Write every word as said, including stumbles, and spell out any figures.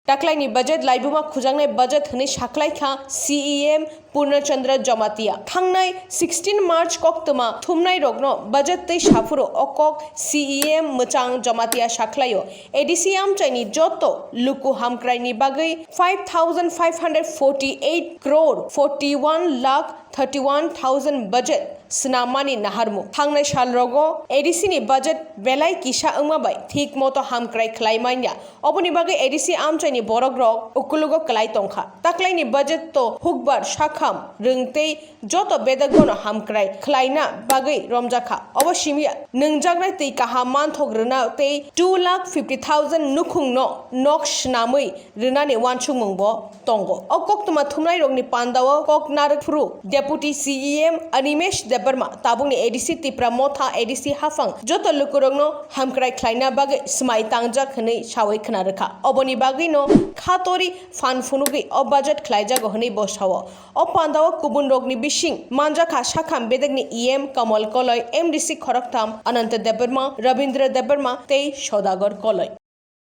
Taklaini budget laibuma khujaknai budget hwnwi saklaikha C E M Purna Chandra Jamatia. Thangnai sixteen March koktwma thumnairokno budget tei saphuru o kok C E M mwchang Jamatia saklaio. A D C amchaini joto luku hamkraini bagwi five thousand five hundred forty-eight crore forty-one lakh thirty-one thousand budget swnammani naharmung. Thangnai salrogo A D C ni budget belai kisa wngma bai thik moto hamkrai khlai manya. Oboni bagwi A D C amchaini borokrok ukulugo kwlai tongkha. Taklaini budget to hukbar sakham rwng tei joto bedekbono hamkrai khlaina bagwi romjakha. Obo simi nwngjaknai twi kaham manthok rwna tei two lakh fifty thousand nukhungno nok swnamwi rwnani uansukmungbo tongo. O koktwma thumnairokni pandao kok narwk phuru Deputy C E M Animesh Debbarma tabukni A D C Tipra Motha A D C haphang joto lukurokno hamkrai khlaina bagwi swmai tangjak hwnwi sawi khna rwkha. Oboni bagwino khatori phan phunugwi o budget khlaijago hwnwi bo sao. O pandao kubunrokni bising manjakha sakham bedekni E M Kamal Koloi, M D C khoroktham Ananta Debbarma, Rabindra Debbarma tei Sodagar Koloi.